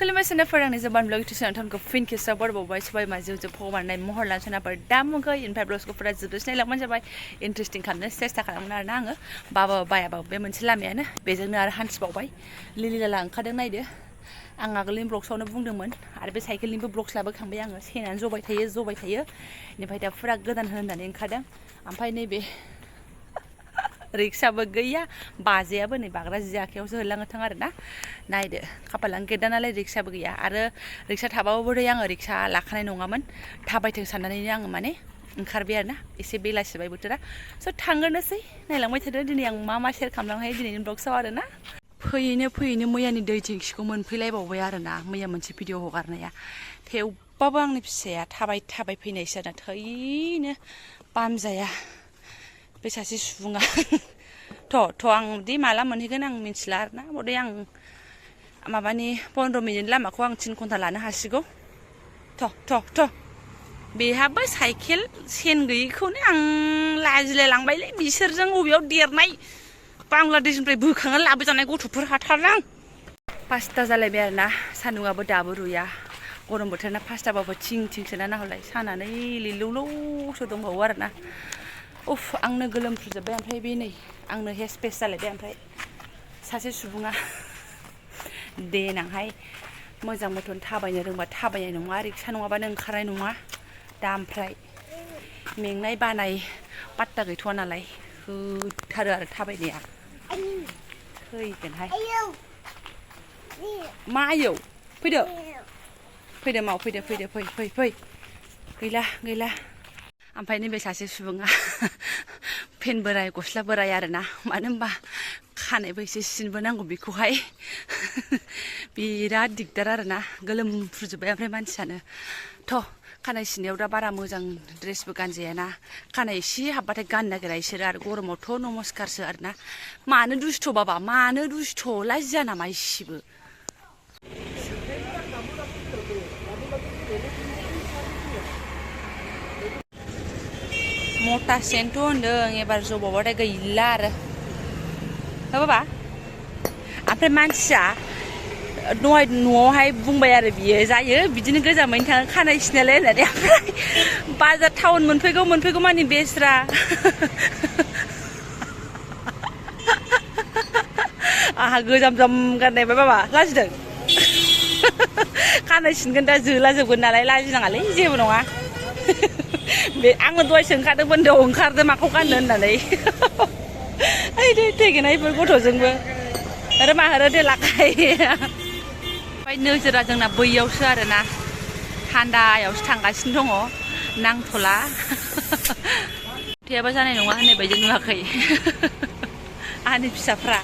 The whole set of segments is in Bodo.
खुलुमबाय फोरोंनाय जबान ब्लग टिउसन थानखौ फिन खेबसेबाव बरबावबाय सबाय माजों फगमारनाय महर लानसनाफोर दा मुगै इनफाय ब्लग्सफोरा जोबोद नायलांबानो जाबाय इन्टारेस्टिं खालामनो सेस्था खालामगोन आरोना आङो बाबा बायाबाबो बे मोनसे लामायानो बेजोंनो आरो हान्थिबावबाय लिलि लाला ओंखारदों नायदो आं आगोलनि ब्लग्सआवनो बुंदोंमोन आरो बे साइकेलनिबो ब्लग्स लाबोखांबाय आङो सेनानै जबाय थायो इनिफ्राय दा फुरा गोदान होननानै ओंखारदों ओमफ्राय नैबे रिक्साबो गैया बाजेयाबो नै बाग्रा जि आखायावसो होलाङोथों आरो ना नायदो खाफालानो गेदा नालाय रिक्साबो गैया आरो रिक्सा थाबाबो बोरै आङो रिक्सा लाखानाय नङामोन थाबायथों साननानैनो आङो माने ओंखारबाय आरो ना एसे बेलासिबाय बोथोरा स' थांगोरनोसै नायलांबाय थादो दिनै आं मा मा शेयार खालामलांनो हायो दिनैनि ब्लग्सआव आरो ना फैयैनो मैयानि दै टेंखिखौ मोनफैलायबावबाय आरो ना मैया मोनसे भिडिअ हगारनाया थेवबाबो आंनि फिसाया थाबाय फैनायसो आरोना थैनो बामजाया बे सासे सुबुङा थ' आं दि माला मोनहैगोन आं मिथिला आरोना बदे आं माबानि 15 मिनिट लामाखौ आं 3 घन्टा लानो हासिगौ थ' बेहाबो साइकेल सेन गैयैखौनो आं लाजिलाय लांबायलै बिसोरजों बबेयाव देरनाय बांलादेशनिफ्राय बोखांना लाबोजानाय गथ'फोर हाथारदां 5टा जालायबाय आरोना सान्दुंआबो दाबो रुया गरम बोथोरना 5टाबाबो थिंसोना नाहरलाय सानानै लिलौलौसो दंबावो आरोना उफ आंनो गोलोमफ्रुजोब्बाय ओमफ्राय बे नै आंनो हेस पेस जालायबाय ओमफ्राय सासे सुबुङा देनांहाय मोजां मथन थाबायनो रोंबा थाबायनाय नङा रिक्सा नङाबानो ओंखारनाय नङा दा ओमफ्राय मेंनाय बानाय पात्ता गैथ'वा नालाय होथारो आरो थाबायनाया फैगोनहाय मा आयौ फैदो माव फैदो फै गैला ओमफ्राय नैबे सासे सुबुङा पेन बोराय गस्ला बोराय आरोना मानो होनबा खानायबो एसे सिनबो नांगौ बेखौहाय बिराद दिगदार आरोना गोलोमफ्रुजोब्बाय ओमफ्राय मानसियानो थ' खानाय सिननायाव दा बारा मोजां ड्रेसबो गानजायाना खानाय एसे हाबबाथाय गाननो नागिरा इसोरो आरो गरमावथ' नमस्कारसो आरोना मानो दुस्थ' बाबा मानो दुस्थ' लाजिया नामा इसेबो मटा सेन्ट' होनदों एबार जबावबाथाय गैला आरो बाबा ओमफ्राय मानसिया दहाय न'आवहाय बुंबाय आरो बियो जायो बिदिनो गोजामैनो थाङो खानाय सिनायलाय होननानै ओमफ्राय बाजार टाउन मोनफैगौ मानि बेस्रा आंहा गोजाम गाननायबाय बाबा लाजिदों खानाय सिनगोन दा जोला जोबगोन नालाय लाजिनाङालै जेबो नङा बे आङो दहाय सोंखादोंमोन द' ओंखारदो माखौ गाननो होननानै ओइ थैगोन बेफोर गथ'जोंबो आरो माहारो देलाखाय ओमफ्राय नोजोरा जोंना बैयावसो आरोना थान्दायावसो थांगासिनो दङ नांथ'ला थेयाबा जानाय नङा होननाय बायदि नुवाखै आंनि फिसाफ्रा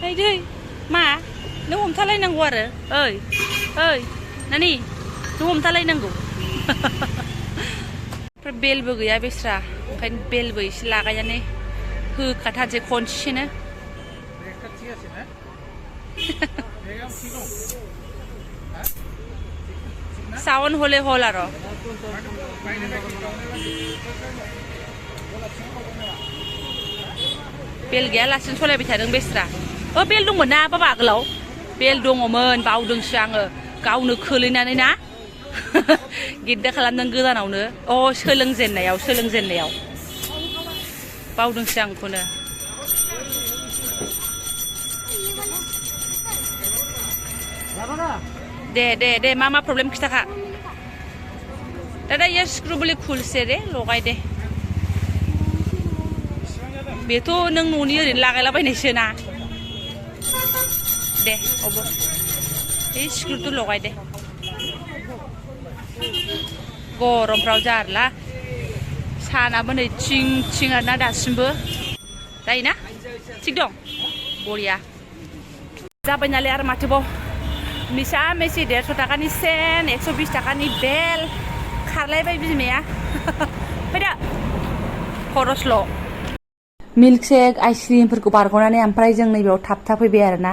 ओइ दै मा नों हमथालायनांगौ आरो ओइ नानि नों हमथालायनांगौ ओमफ्राय बेलबो गैया बेस्रा ओंखायनो बेलबो एसे लागायनानै होखाथारसै खनसेनो सावन हले हल आरो बेल गैयालासिनो सलायबाय थादों बेस्रा बेल दंमोन ना बाबा आगोलाव बेल दङमोन बावदोंसो आङो गावनो खोलैनानै ना गिद्दा खालामदों गोदानावनो सोलोंजेननायाव बावदोंसो आं बेखौनो दे मा प्रब्लेम खिथाखा दादा ये स्क्रु बोले खुलसे रे लगाय दे बेथ' नों न'नि ओरैनो लागायलाबायनायसो ना दे बे स्क्रुखौ लगाय दे गरमफ्राव जारला सानाबो नै थिं आरोना दासिमबो जायोना थिग दं बरिया जाबाय नालाय आरो माथोबाव मिसा मेसि 150 थाखानि सेन 120 थाखानि बेल खारलायबाय बिमाया फैदो खरसल' मिल्क शेक आइसक्रिमफोरखौ बारग'नानै ओमफ्राय जों नैबेयाव थाबथाफैबाय आरोना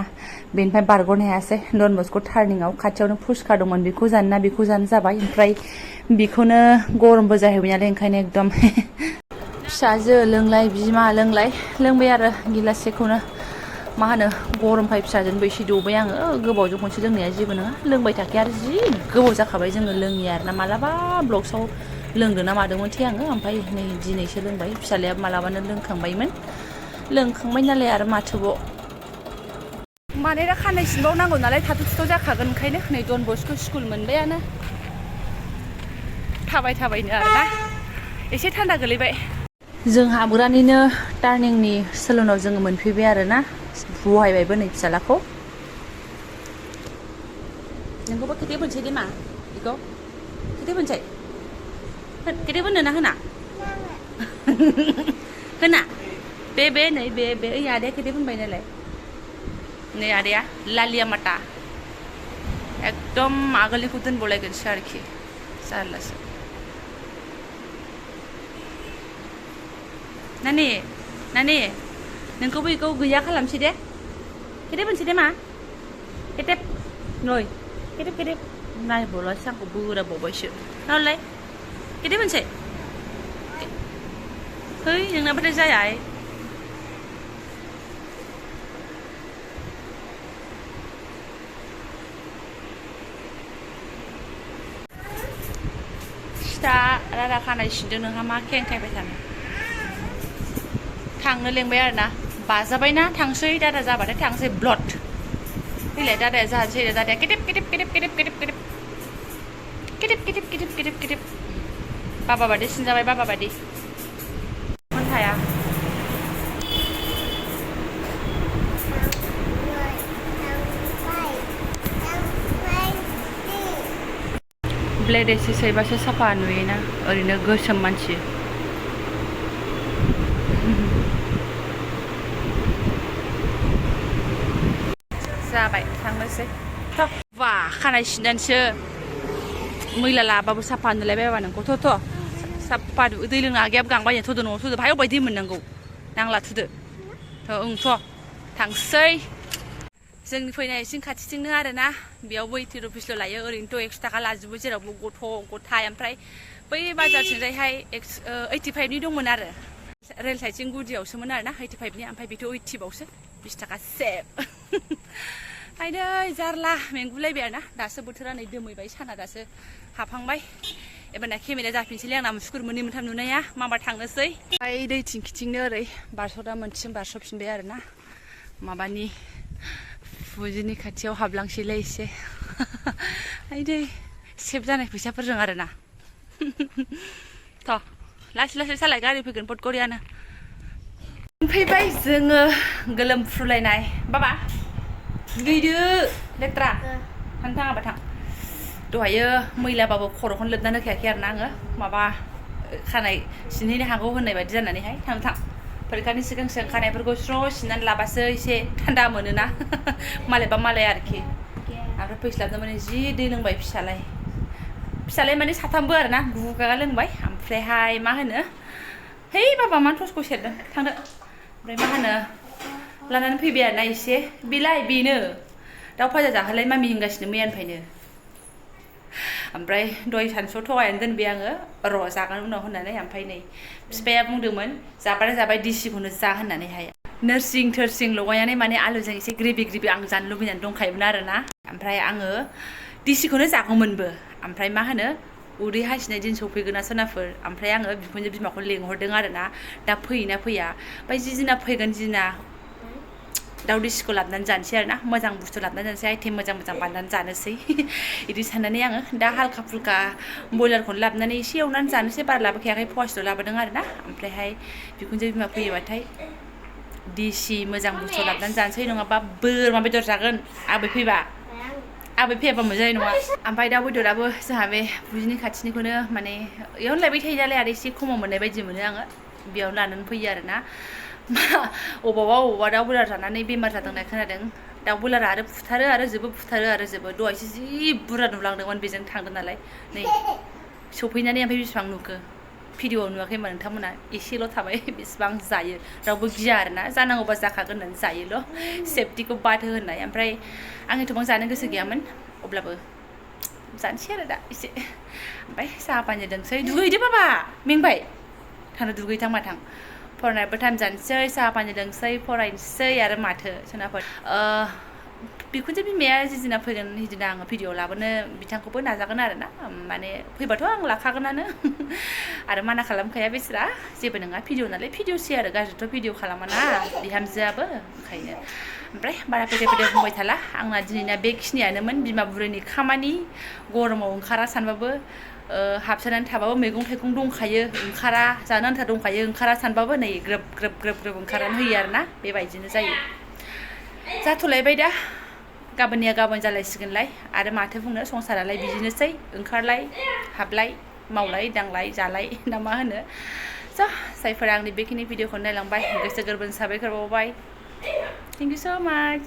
बेनिफ्राय बारग'नो हायासै डन बस्क' टार्निंआव खाथियावनो फुसका दंमोन बेखौ जानो जाबाय ओमफ्राय बेखौनो गरमबो जाहैबाय नालाय ओंखायनो एकदम फिसाजो लोंलाय बिमा लोंलाय लोंबाय आरो गिलाससेखौनो मा होनो गरमखाय फिसाजोंबो एसे दौबाय आङो गोबावजों खनसे लोंनाया जेबो नङा लोंबाय थाखाया आरो जि गोबाव जाखाबाय जोङो लोङिया आरोना मालाबा ब्लग्सआव लोंदों ना मादोंमोनथाय आङो ओमफ्राय नै दिनैसो लोंबाय फिसालाया मालाबानो लोंखांबायमोन लोंखांबाय नालाय आरो माथोबाव माने दा खानाय सिनबावनांगौ नालाय थाथ' थुथ' जाखागोन ओंखायनो नै डन बस्क' स्कुल मोनबायानो थाबायनो आरोना एसे थान्दा गोलैबाय जों हाबग्रानिनो टार्निंनि सेलुनाव जोङो मोनफैबाय आरोना बहायबायबो नै फिसालाखौ नोंखौबो खेथे बोनसै दे मा बेखौ खेथे बोनसै खेथे बोननो ना होना होना बे नै बे ओइ आदाया खेथे बोनबाय नालाय नै आदाया लालिया माटा एकदम आगोलनिखौ दोनबावलायगोनसो आरोखि जारलासो नानि नोंखौबो बेखौ गैया खालामसै दे खेथे बोनसै दे मा खेथेब नै खेथेब नायबावलासो आंखौ बोराबावबायसो नालाय खेथे बोनसै है नोंनाबाथाय जाया दा रारा खानाय सिनदों नोंहा मा खेंखायबाय थानो थांनो लेंबाय आरोना बाजाबायना थांसै दादा जाबाथाय थांसै ब्लड फैलाय दादाया जानोसै दादाया केटेब बाबा बादि सिनजाबाय बाबा बादि हाया ब्लेड एसे सैबासो साफा नुयोना ओरैनो गोसोम मानसि जाबाय थांनोसै बा खानाय सिननानैसो मैला लाबाबो साफा नुलायबाय बाबा नोंखौ थ' साफा दै लोंनो आगैयाबो गांबाय थ'दो न'आव थ'दो भाय अबाय दै मोननांगौ नांला थ'दो थ' थांसै जोंनि फैनाय इसिं खाथिथिंनो आरोना बेयावबो 80 रुपिसल' लायो ओरैनोथ' 100 थाखा लाजोबो जेरावबो गथ' गथाय ओमफ्राय बै बाजारथिंजायहाय 85नि दंमोन आरो रेल साइडथिं गुदियावसोमोन आरोना 85नि ओमफ्राय बेथ' 80 बावसो 20 थाखा सेब आयदै जारला मेंगुलायबाय आरोना दासो बोथोरा नै दोमैबाय साना दासो हाबहांबाय एबारना केमेरा जाफिनसैलै आंना मुसुगुर मोननै मोनथाम नुनाया माबा थांनोसै ओमफ्राय दै थिंखिथिंनो ओरै बारस'दा मोनसेसिम बारस'फिनबाय आरोना माबानि फुजिनि खाथियाव हाबलांसैलाय एसे आयदै सेभ जानाय फैसाफोरजों आरोना थ' लासै सालाय गारि फैगोन पटकरियानो मोनफैबाय जोङो गोलोमफ्रुलायनाय बाबा दुगैदो लेथ्रा थाङाबा थां दहायो मैलाबाबो खर'खौनो लोबनानै होखायाखै आरोना आङो माबा खानाय सिनहैनो हागौ होननाय बायदि जानानैहाय थां फरिखानि सिगां खानायफोरखौ स्र' सिननानै लाबासो एसे थान्दा मोनोना मालायबा मालाय आरोखि ओमफ्राय फैस्लाबनो माने जि दै लोंबाय फिसालाय माने साथामबो आरोना गुगागा लोंबाय ओमफ्रायहाय मा होनो है बाबा मा टर्चखौ सेरदों थांदो ओमफ्राय मा होनो लानानै फैबाय आरोना एसे बेनो दाउ फाजा जाहोलाय मामि होनगासिनो मैयानिफ्रायनो ओमफ्राय दहाय सानसुआव थगायनानै दोनबाय आङो र' जागोन उनाव होननानै ओमफ्राय नै बिफाया बुंदोंमोन जाबाथाय जाबाय दिसिखौनो जा होननानैहाय नोरसिं थोरसिं लगायनानै माने आलुजों एसे ग्रेभि आं जानो लुबैनानै दंखायोमोन आरोना ओमफ्राय आङो दिसिखौनो जागौमोनबो ओमफ्राय मा होनो उदै हासिनाय दिन सफैगोना सोनाफोर ओमफ्राय आङो बिखुनजो बिमाखौ लेंहरदों आरोना दा फैयोना फैया ओमफ्राय जि दिना फैगोन दिना दाउ दिसिखौ लाबोनानै जानोसै आरोना मोजां बुस्थु लाबोनानै जानोसै आइटेम मोजां बानायनानै जानोसै बिदि साननानै आङो दा हालखा फुलखा बयलारखौनो लाबोनानै एसे एवनानै जानोसै बारा लाबोखायाखै फवासेल' लाबोदों आरोना ओमफ्रायहाय बिखुनजो बिमा फैयोबाथाय दिसि मोजां बुस्थु लाबोनानै जानोसै नङाबा बोरमा बेदर जागोन आबै फैयाबा मोनजानाय नङा ओमफ्राय दाउ बेदराबो जोंहा बे बुजिनि खाथिनिखौनो माने बेयावनो लायबाय थायो नालाय आरो एसे खमाव मोननाय बायदि मोनो आङो बेयावनो लानानै फैयो आरोना अबावबा दाउ बयलार जानानै बेमार जादों होननाय खोनादों दाउ बयलारा आरो फुथारो आरो जोबो दहायसो जि बुरजा नुलांदोंमोन बेजों थांदों नालाय नै सफैनानै ओमफ्राय बेसेबां नुखो भिडिअ'आव नुवाखै होनबा नोंथांमोना एसेल' थाबाय बेसेबां जायो रावबो गिया आरोना जानांगौबा जाखागोन होननानै जायोल' सेफटिखौ बाद होनाय ओमफ्राय आं एथ'बां जानो गोसो गैयामोन अब्लाबो जानोसै आरो दा एसे ओमफ्राय साहा पानि लोंसै दुगैदो बाबा मेंबाय थांनो दुगैथां माथां फरायनायबो टाइम जानोसै साहा पानि लोंसै फरायनोसै आरो माथो सोनाफोर बिखुनजो बिमाया जिदिना फैगोन हिदिना आङो भिडिअ लाबोनो बिथांखौबो नाजागोन आरो ना माने फैबाथ' आं लाखागोनानो आरो माना खालामखाया बेसोरा जेबो नङा भिडिअ नालाय भिडिअसै आरो गाज्रिथ' भिडिअ खालामा ना बिहामजोआबो ओंखायनो ओमफ्राय बारा पेटे पेटे बुंबाय थाला आंना दिनैना बेखिनियानोमोन बिमा बुरैनि खामानि गरमाव ओंखारा सानबाबो हाबसोनानै थाबाबो मैगं थाइगं दंखायो ओंखारा जानो आन्था दंखायो ओंखारा सानबाबो नै ग्रोब ग्रोब ग्रोब ग्रोब ओंखारनानै होयो आरो ना बेबायदिनो जायो जाथ'लायबाय दा गाबोननिया गाबोन जालायसिगोनलाय आरो माथो बुंनो संसारालाय बिदिनोसै ओंखारलाय हाबलाय मावलाय दांलाय जालाय ना मा होनो स' जायफोरा आंनि बेखिनि भिडिअखौ नायलांबाय गोसो गोरबोनि साबायखर बावबाय थेंक इउ स' माच